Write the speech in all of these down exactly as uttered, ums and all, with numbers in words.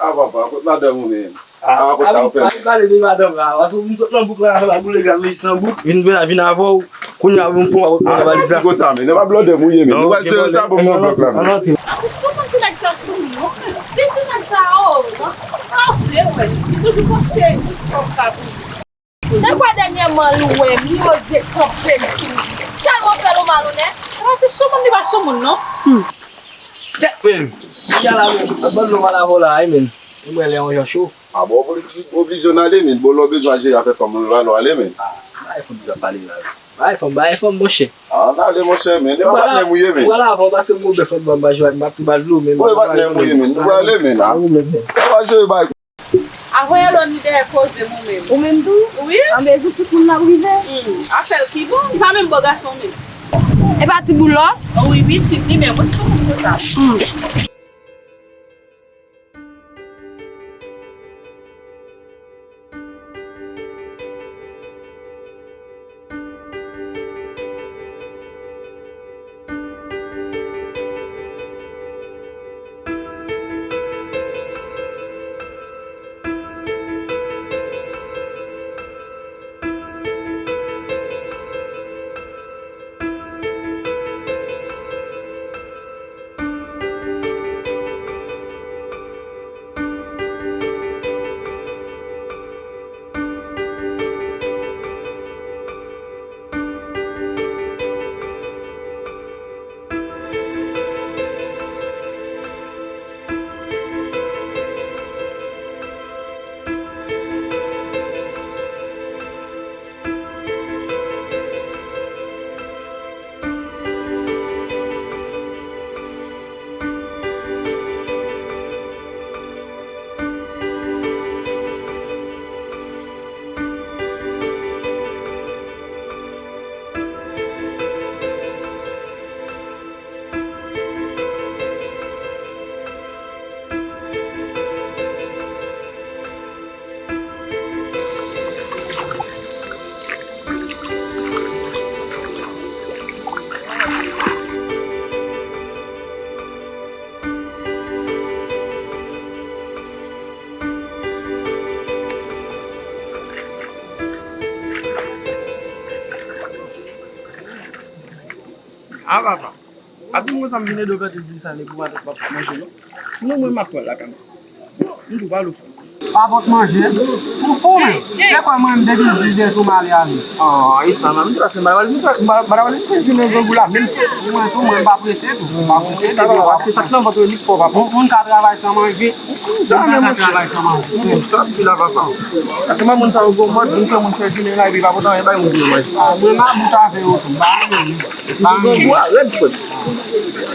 A papa, kot madanm ou menm? A, a, kot a, ou pèdi. Pa pale de madanm la. Paske ou vin sot nan bouk la, fè ba boule gaz, ou jis nan bouk. Vin, vin, vin avè w. Kounye a, pou, pou, pou, a, sa valiz la. Konsa, men, nou pa blòdè mouye, men. Nou pral jere sa pou mwen blòk la, men. Apre sou moun ti nèg sa sou non, men si ti nèg sa, o, non, pa vle, wè. Toujou panse, fò m ka pou. Depi dènyèman l wè m, li oze kanpe l sou li. Tèlman fè l yon malonet. Epa ti sou moun, li pa sou moun, non. Tèt, men. Li a la, men. Ap ban nou mal avè w la, wi, men. Mwen lè yon jan cho. A bon, pou li oblije w ale, men. Bon, lè w bezwen jere afè fanm ou, lè w ale, men. A, bay fanm sa pale la, wi. Bay fanm, bay fanm, monchè. A, ann ale, monchè, men. E pa patnè m ou ye, men. Ou pral avè w, paske m gon bèf anba, m pa jwe, m pa tou ba l dlo, men. Bon, e patnè m ou ye, men. Ou pral ale, men, a. Ou menm, men. Ou pa jere bay. Avoye lòn li dèyè koze m ou menm. Ou menm tou? Wi. Anben, jou tout moun n ap rive. Hmm, afè l ki bon, li pa menm bò gason menm. E pa ti boulos? Wi, pitit li menm, wi, sou moun konsa. Hmm. A papa. Pa di m konsa m vin ede w plante di sa, li pou maten pa pot manje non. Sinon mwen m ap pran lakay mwen. M tou pale w fò. Pa pot manje. Ou fou menm. Se kwè mwen menm depi diz è tou m ale ale. Ah, e sa menm, m te pase m pa wè li, m pa wè li, m fè jounen grangou la menm. Mwen tou, mwen m pa prete tou. M pa prete sa, papa, paske sa k nan vant ou li fò, papa. Moun ka travay san manje. Janmen, monchè. Sa m di la, papa. Paske mwen, moun sa yo gon mòd, moun fè moun fè jounen la, epi pa pote anyen bay moun pou yo manje. Ah, mwen, m a bout avè yo tou. M pa renmen li. M pa renmen li. Grangou a rèd, frè.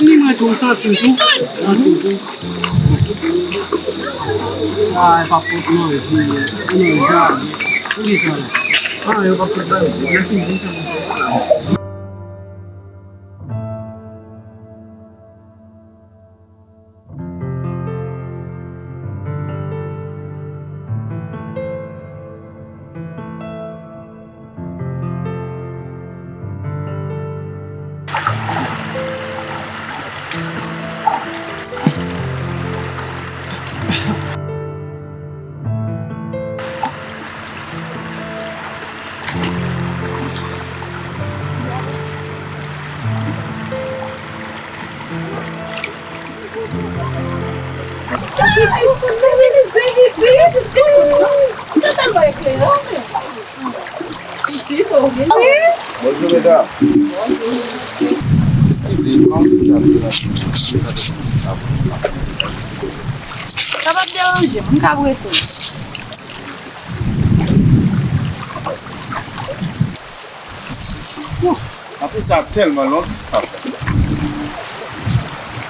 Ni mwen tou, m santi l tou. M santi l tou. Ah, e pa pot manje. Ou nan gade. Poukisa la? Ah, yo pa pot manje. Lè fini, m fè moun fè esklav. Bonjou, medam. Eskize, pa yon ti sa ap deranje mwen. Si nou ka fè yon ti sa pou mwen, pase mwen sa, silvouplè. Sa p ap deranje m, m ka rete. Mèsi. Ouf, apre sa tèlman long.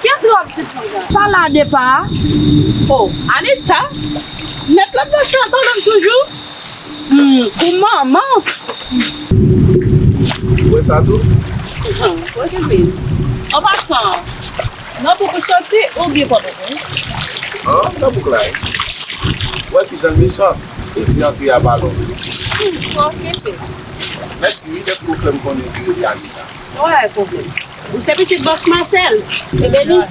Ki antre w ap di konsa? Pale a de pa a. Oh, Anita, nèt la t pase an pale m toujou. Hmm, pou manman. Ou wè sa tou? An pasan, nan bouk ou soti oubyen Pòtoprens? An, nan bouk la wi. Ou wè kijan l mechan? Li di antre a pa long. Hmm, ok, cheri. Mèsi wi, dèske w fè m konnen ke w rete Anita. Pa gen pwoblèm. Ou se pitit bòs Marcel. Ebeni.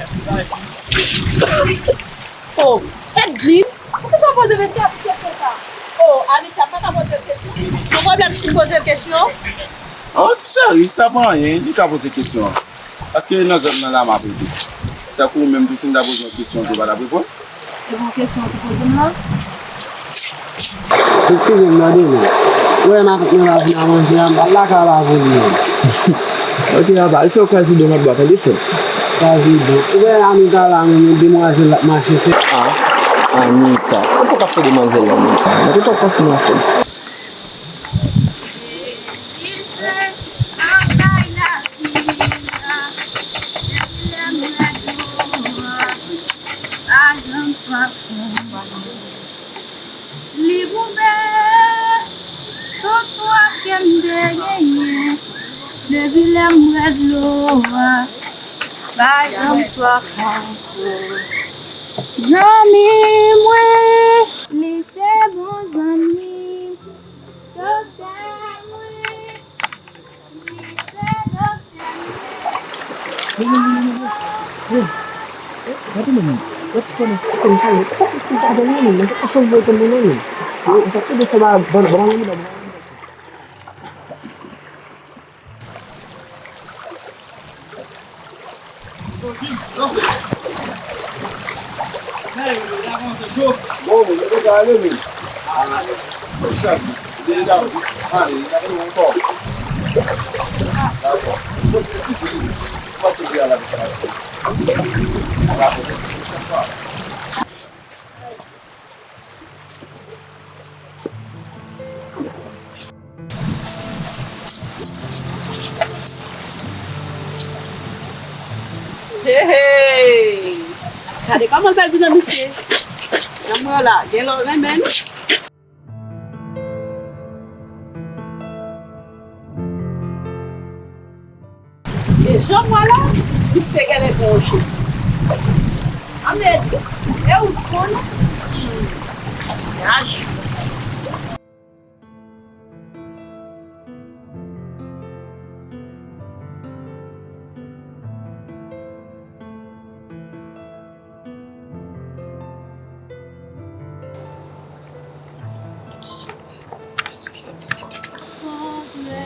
Oh, Edlin. Poukisa w poze mesye a tout kesyon sa? Oh, Anita, m pa ta poze l kesyon. Se yon pwoblèm si m poze l kesyon? Oh, ti cheri, sa pa anyen. Li ka poze kesyon an. Paske nan zòn nan la m ap rete. Tankou ou menm tou, si m ta poze yon kesyon, ou pa t ap reponn? Se bon kesyon ou te poze m la? Eskize m, tande non. Ou wè matant mwen pa vin a manje a, m pa t lakay la pou li menm. Ok, papa, al fè w kraze de mòt bwa, tande frè. Kraze de. Ou wè Anita la menm, e demwazèl l ap mache fè. Ah, Anita. Kisa w t ap fè demwazèl la, Anita? Mwen te pa panse nan fè. Li se anpay lavi a, depi lè m wè dlo a, pa janm swaf anko. Li boube tout swaf ke m te genyen, depi lè m wè dlo a, pa janm swaf anko. Zanmi mwen, li se bon zanmi. Doktè mwen, li se doktè mwen. Gade menm, gade ti kònè sa. Kònè sa yo, pa kite sa avè mwen menm, mwen pa chanm voye kòm mwen non menm. Yo, sa tout de fè ba ban ban ban ban ban. Bon, mwen te ale, men. Ah, sa, mwen te ale, ale, ankò. Dakò. Mwen te sezi, mwen te ale avèk sa. Dakò, mèsi. Hey, hey. Gade kòman l pèdi nan misye. Nan mwen la, gen lè w renmen l. E jan m wè la, misye genlè gen yon je. Anmède, e ou t konn? Hmm. Yaj. Konplè,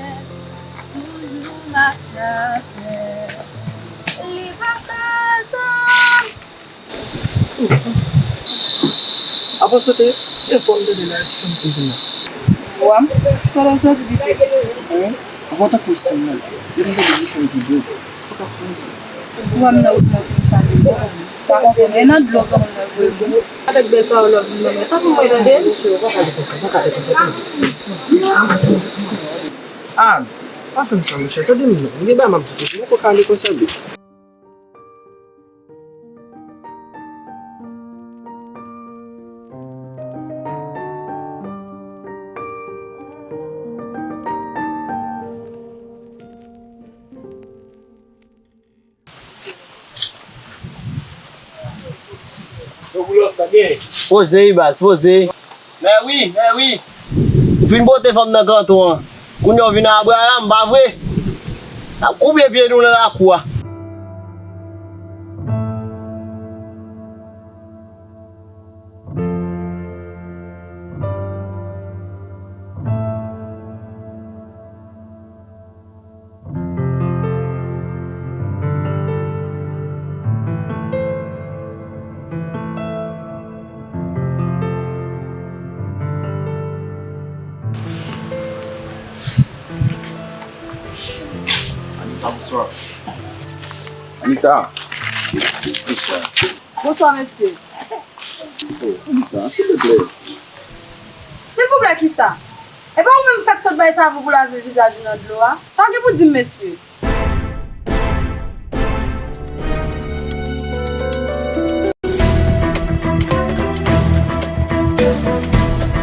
toujou mache atè. Li pa ka janm. Apa w sote? Gen vwa m tande la ki fè m konn vin la. Vwa m? Kote w soti, pitit? Wi. Vwa w tankou siyal. Depi m tande li fè m vibre. Ou pa konn sa. Vwa m nan wout mwen fin fale. Pa konprann. E nan dlo granmoun nan voye m. Avèk bèl pawòl w ap vin ban mwen. Tanpri mwen tande. Mesye, ou pa ka di konsa, ou pa ka di konsa, tande. Ah, pa fè m sa, monchè, tande m non. M gen bagay m ap di toujou, m poko ka ale konsa, bib. Poze wi baz, poze. Mè wi, mè wi. Fin pote fanm nan kanton an. Kounye a w vin a Abraram, pa vre? N ap koupe pye nou nan lakou a. Bonswa. Anita. Bonswa. Bonswa, mesye. Oh, Anita, silvouplè. Silvouplè, kisa? E pa ou menm fèk sot bay savon pou lave vizaj ou nan dlo a? Sa w gen pou di m, mesye?